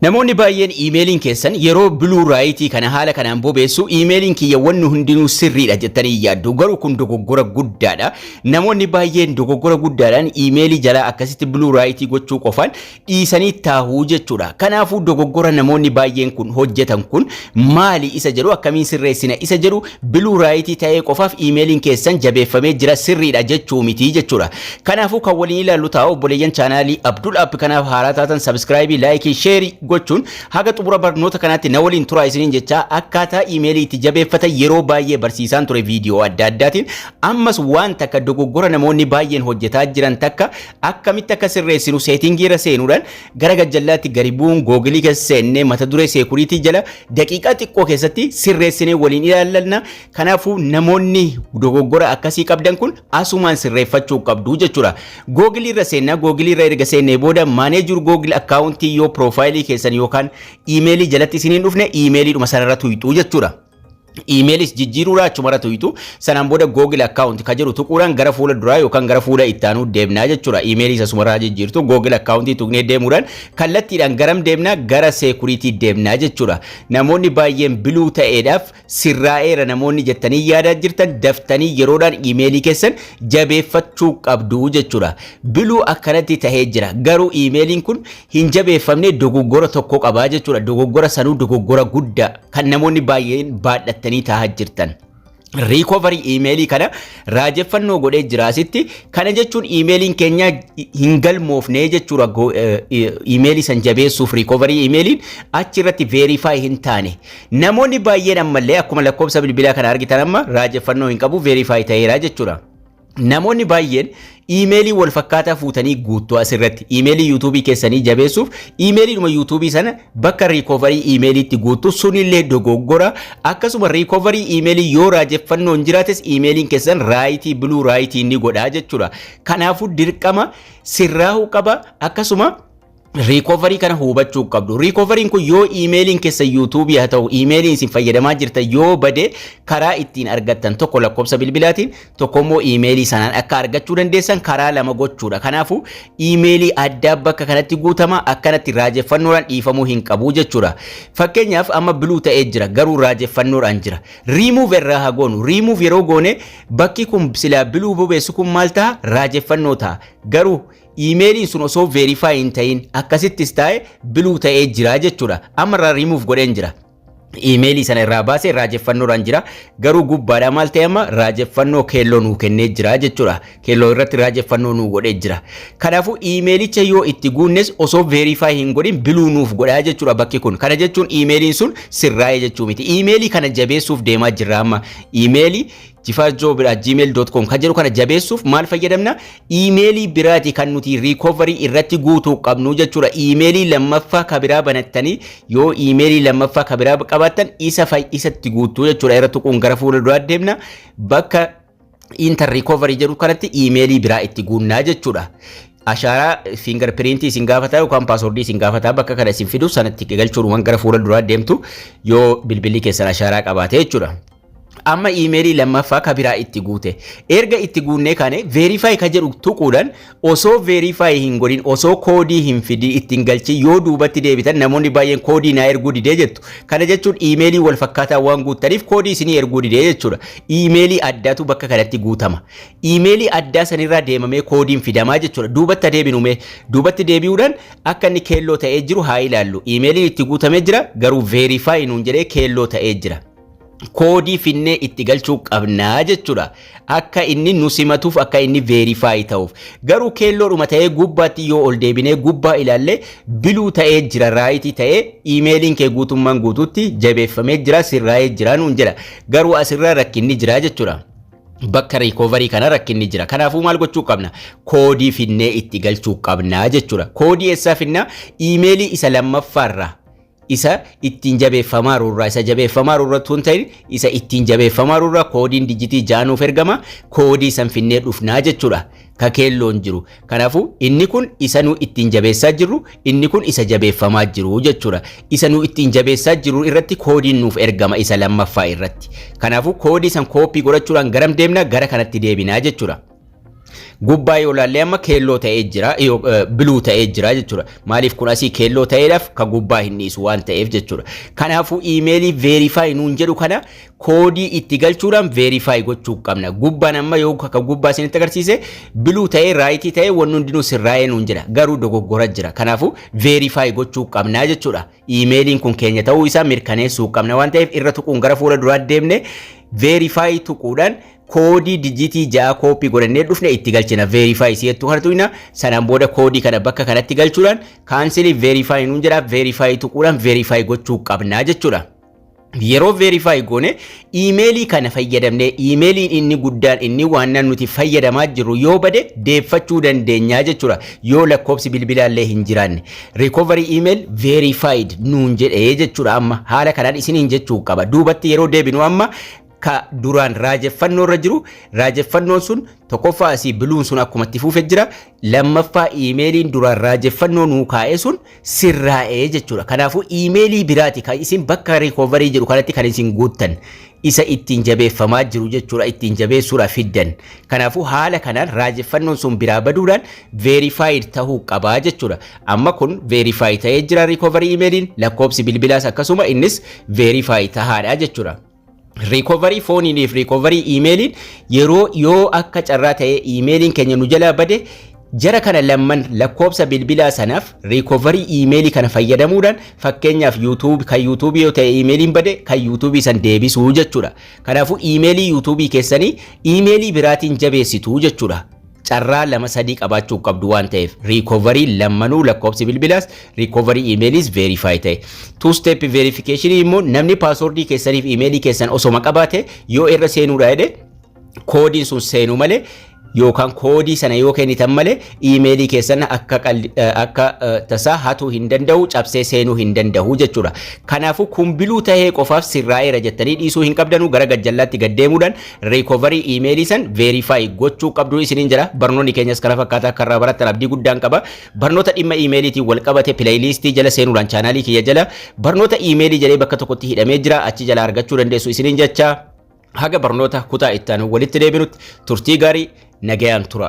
Namoonni baay'een iimeeliin keessan yeroo blue right kana haala kanaan bobeessu, iimeeliin kiyya wanni hundinuu sirriidha jettanii yaaddu. Garuu kun dogoggora guddaadha. Namoonni baay'een dogoggora guddaadhaan iimeelii jalaa akkasitti blue right gochuu qofaan dhiisanii taahuu jechuudha. Kanaafuu dogoggora namoonni baay'een kun hojjetan kun maali isa jedhu, akkamiin sirreessina isa jedhu, blue right ta'ee qofaaf iimeeliin keessan jabeeffamee jira, sirriidha jechuu miti jechuudha. Kanaafuu kan waliin ilaallu ta'a. Obboleeyyan chaanaalii Abdul App kanaaf haaraa taatan subscribe, like, share gochuun haga xumura barnoota kanaatti na waliin turaa isiniin jecha. Akkaataa iimeelii itti jabeeffatan yeroo baay'ee barsiisaan ture viidiyoo adda addaatiin. Ammas waan takka dogoggora namoonni baay'een hojjetaa jiran takka akkamitti akka sirreessinu, setting irra seenuudhaan gara gajjallaatti gadi bu'uun Google keessa seennee mata duree security jala daqiiqaa xiqqoo keessatti sirreessinee waliin ilaallanna. Kanaafuu namoonni dogoggora akkasii qabdan kun asumaan sirreeffachuu qabdu jechuudha. Google irra seennaa. Google irra erga seennee booda manage your Google account yoo profile keessan yookaan iimeelii jalatti isiniin dhufne, iimeeliidhuma sanarra tuyxuu jechuudha. Iimeelis jijjiiruudhaa achumarra tuyxu. Sanaan booda Google account ka jedhu tuquudhaan gara fuula duraa yookaan gara fuula ittaanuu deemnaa jechuudha. Iimeelii asumarraa jijjiirtu. Google account tuqnee deemuudhaan kallattiidhaan garam deemnaa? Gara security deemnaa jechuudha. Namoonni baay'een blue ta'eedhaaf sirraa'eera namoonni jettanii yaadaa jirtan, daftanii yeroodhaan iimeelii keessan jabeeffachuu qabdu jechuudha. Blue akkanatti tahee jira, garuu iimeeliin kun hin jabeeffamne, dogoggora tokko qabaa jechuudha. Dogoggora sanuu dogoggora guddaa kan namoonni baay'een baadhattanii taa'aa jirtan. Recovery iimeelii kana raajeffannoo godhee jira asitti. Kana jechuun iimeeliin keenya hin galmoofne jechuudha. Iimeelii san jabeessuuf recovery iimeeliin achi irratti verify hin taane. Namoonni baay'een ammallee akkuma lakkoofsa bilbilaa kana argitan amma raajeffannoo hin qabu, verify ta'eera jechuudha. Namoonni baay'een iimeelii wal fakkaataa fuutanii guuttuu asirratti iimeelii YouTubeii keessanii jabeessuuf iimeeliidhuma YouTubeii sana bakka recovery iimeeliitti guuttu. Sunillee dogoggora. Akkasuma recovery iimeelii yoo raajeffannoon jiraates iimeeliin keessan right blue right ni godhaa jechuudha. Kanaafuu dirqama sirraa'uu qaba. Akkasuma recovery kana hubachuu qabdu. Recoveryn kun yoo iimeeliin keessa YouTubeii haa ta'u, iimeeliin isin fayyadamaa jirtan yoo bade, karaa ittiin argattan tokko lakkoofsa bilbilaatiin, tokko immoo iimeelii sanaan akka argachuu dandeessan karaa lama gochuudha. Kanaafuu iimeelii addaa bakka kanatti guutama, akkanatti raajeffannoodhaan dhiifamuu hin qabu jechuudha. Fakkeenyaaf amma blue ta'ee jira, garuu raajeffannoodhaan jira. Riimuuf irraa haa goonu. Riimuuf yeroo goone bakki kun silaa blue bobeessu kun maal ta'a? Raajeffannoo ta'a. Garuu iimeeliin sun osoo verify hin ta'in akkasittis taa'e blue ta'ee jira jechuudha. Amma irraa riimuuf godheen jira. Iimeelii sana irraa baasee raajeffannoodhaan jira. Garuu gubbaadhaa maal ta'e? Amma raajeffannoo keelloo nuu kennee jira jechuudha. Keelloo irratti raajeffannoo nuu godhee jira. Kanaafuu iimeelicha yoo itti guunnes osoo verify hin godhin blue nuuf godhaa jechuudha bakki kun. Kana jechuun iimeeliin sun sirraa'ee jechuu miti. Iimeelii kana jabeessuuf deemaa jirra amma. Iimeelii jifaarjoo@gmail.com kan jedhu kana jabeessuuf maal fayyadamna? Iimeelii biraati kan nuti recovery irratti guutuu qabnu jechuudha. Iimeelii lammaffaa ka biraa banattanii, yoo iimeelii lammaffaa ka biraa qabaattan, isa isatti guutuu jechuudha. Irra tuquun gara fuula duraa deemna. Bakka enter recovery jedhu kanatti iimeelii biraa itti guunnaa jechuudha. Ashaaraa fingerprint isin gaafataa yookaan password isin gaafataa, bakka kana isin fidu sanatti galchuudhumaan gara fuula duraa deemtu, yoo bilbilli keessan ashaaraa qabaate jechuudha. Amma iimeelii lammaffaa ka biraa itti guute. Erga itti guunnee kaane verify ka jedhu tuquudhaan, osoo verify hin godhin, osoo koodii hin fidin ittiin galchi yoo duubatti deebitan, namoonni baay'een koodii naa erguu didee jettu. Kana jechuun iimeelii wal fakkaataa waan guuttaniif koodii isinii erguu didee jechuudha. Iimeelii addaatu bakka kanatti guutama. Iimeelii addaa sanirraa deemamee koodiin fidamaa jechuudha. Duubatti deebinume, duubatti deebi'uudhaan akka inni keelloo ta'ee jiru haa ilaallu. Iimeeliin itti guutamee jira, garuu verify nuun jedhee keelloo ta'ee jira. Koodii finnee itti galchuu qabnaa jechuudha. Akka inni nu simatuuf, akka inni verify ta'uuf. Garuu keelloodhuma ta'ee gubbaatti yoo ol deebinee gubbaa ilaalle, blue ta'ee jira, right ta'ee iimeeliin kee guutummaan guutuutti jabeeffamee jira, sirraa'ee jira nuun jedha. Garuu asirraa rakkinni jira jechuudha. Bakka recovery kana rakkinni jira. Kanaafuu maal gochuu qabna? Koodii finnee itti galchuu qabnaa jechuudha. Koodii eessaa finnaa? Iimeelii isa lammaffaarraa, isa ittiin jabeeffamaa irraa, isa jabeeffamaa irraa tun ta'in, isa ittiin jabeeffamaa irraa koodiin dijitii jaanuuf ergama. Koodii san finnee dhufnaa jechuudha. Ka keelloon jiru. Kanaafuu inni kun isa nu ittiin jabeessaa jirru, inni kun isa jabeeffamaa jiru jechuudha. Isa nu ittiin jabeessaa jirru irratti koodiin nuuf ergama, isa lammaffaa irratti. Kanaafuu koodii san copy godhachuudhaan garam deemna? Gara kanatti deebinaa jechuudha. Gubbaa yoo laallee amma keelloo ta'ee jira, blue ta'ee jira jechuudha. Maaliif? Kun asii keelloo ta'eedhaaf ka gubbaa hin dhiisu waan ta'eef jechuudha. Kanaafuu iimeelii verify nuun jedhu kana koodii itti galchuudhaan verify gochuu qabna. Gubbaan amma yoo ka gubbaa isinitti agarsiise blue ta'ee, right ta'ee, wanni hundinuu sirraa'ee nuun jedha. Garuu dogoggora jira. Kanaafuu verify gochuu qabna jechuudha. Iimeeliin kun keenya ta'uu isaa mirkaneessuu qabna waan ta'eef, irra tuquun gara fuula duraa deemne, verify tuquudhaan koodii dijitii 6 copy godhannee dhufne itti galchina. Verify si'ettuu kana tuqna. Sanaan booda koodii kana bakka kanatti galchuudhaan cancel verify nuun jedha. Verify tuquudhaan verify gochuu qabna jechuudha. Yeroo verify goone, iimeelii kana fayyadamnee iimeeliin inni guddaan inni waan nuti fayyadamaa jirru yoo bade deeffachuu dandeenyaa jechuudha. Yoo lakkoofsi bilbilaallee hin jiraanne, recovery email verified nuun jedhee jechuudha. Amma haala kanaan isiniin jechuu qaba. Duubatti yeroo deebinu, amma ka duraan raajeffannoo irra jiru, raajeffannoon sun tokkoffaa asii blueun sun akkuma itti fuufee jira. Lammaffaa, iimeeliin duraan raajeffannoo nuu kaa'e sun sirraa'ee jechuudha. Kanaafuu iimeelii biraati kan isin bakka recovery jedhu kanatti kan isin guuttan, isa ittiin jabeeffamaa jiru jechuudha, ittiin jabeessuudhaaf fiddan. Kanaafuu haala kanaan raajeffannoon sun biraa baduudhaan verified ta'uu qabaa jechuudha. Amma kun verify ta'ee jira recovery iimeeliin, lakkoofsi bilbilaas akkasuma innis verify tahaadha jechuudha. Recovery phoneiiniif recovery iimeeliin yeroo yoo akka carraa ta'ee iimeeliin keenya nu jalaa bade, jara kana lamman, lakkoofsa bilbilaa sanaaf recovery iimeelii kana fayyadamuudhaan, fakkeenyaaf YouTube, kan YouTube yoo ta'e iimeeliin bade, kan YouTube san deebisuu jechuudha. Kanaafuu iimeelii YouTube keessanii iimeelii biraatiin jabeessituu jechuudha. Carraa lama sadii qabaachuu qabdu waan ta'eef, recovery lammanuu, lakkoofsi bilbilaas recovery iimeeliis verify ta'e. Two step verification immoo namni passwordii keessaniif iimeelii keessan osoma qabaate yoo irra seenuudha jedhe, koodiin sun seenuu malee yookaan koodii sana yoo kennitan malee iimeelii keessan akka tasaa hatuu hin danda'u, cabsee seenuu hin danda'u jechuudha. Kanaafuu kun blue tahee qofaaf sirraa'eera jettanii dhiisuu hin qabdanu. Gara gajjallaatti gaddeemuudhaan recovery iimeelii san verify gochuu qabdu isiniin jira. Barnoonni keenyas kana fakkaataa akka irraa barattan abdii guddaan qaba. Barnoota dhimma iimeeliitiin wal qabate playlistii jala seenuudhaan chaanaalii kiyya jala barnoota iimeelii jedhee bakka tokkotti hidhamee jira, achi jala argachuu dandeessu isiniin jecha. Haga barnoota kutaa itti aanu walitti deebinutti turtii gaarii, nagayaan tura.